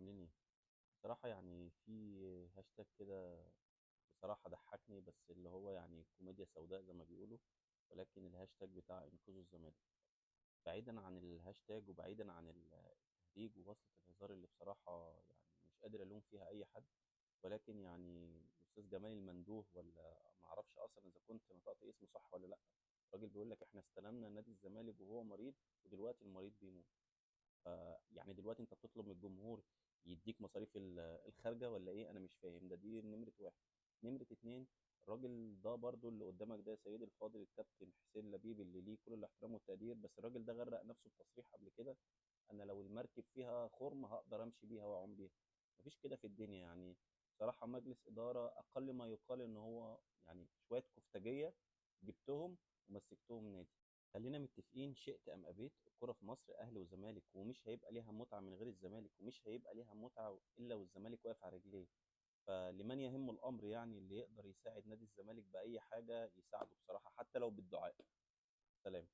عاملين ايه؟ بصراحة يعني في هاشتاج كده بصراحة ضحكني، بس اللي هو يعني كوميديا سوداء زي ما بيقولوا، ولكن الهاشتاج بتاع انقذوا الزمالك. بعيدا عن الهاشتاج وبعيدا عن التهريج ووصلة الهزار اللي بصراحة يعني مش قادر ألوم فيها أي حد، ولكن يعني الأستاذ جمال المندوه، ولا ما أعرفش أصلا إذا كنت نطقت اسمه صح ولا لأ، الراجل بيقول لك إحنا استلمنا نادي الزمالك وهو مريض، ودلوقتي المريض بيموت. يعني دلوقتي انت بتطلب من الجمهور يديك مصاريف الخارجة ولا ايه؟ انا مش فاهم ده. دي نمره واحد. نمره اتنين، الراجل ده برضو اللي قدامك ده سيد الفاضل الكابتن حسين لبيب، اللي ليه كل الاحترام والتقدير، بس الراجل ده غرق نفسه بتصريح قبل كده: انا لو المركب فيها خرم هقدر امشي بيها واعوم بيها. مفيش كده في الدنيا يعني. بصراحة مجلس ادارة اقل ما يقال ان هو يعني شوية كفتاجيه جبتهم ومسكتهم نادي. خلينا متفقين، شئت ام ابيت، الكره في مصر اهلي وزمالك، ومش هيبقى ليها متعه من غير الزمالك، ومش هيبقى ليها متعه الا والزمالك واقف على رجليه. فلمن يهم الامر يعني، اللي يقدر يساعد نادي الزمالك باي حاجة يساعده بصراحة، حتى لو بالدعاء. سلام.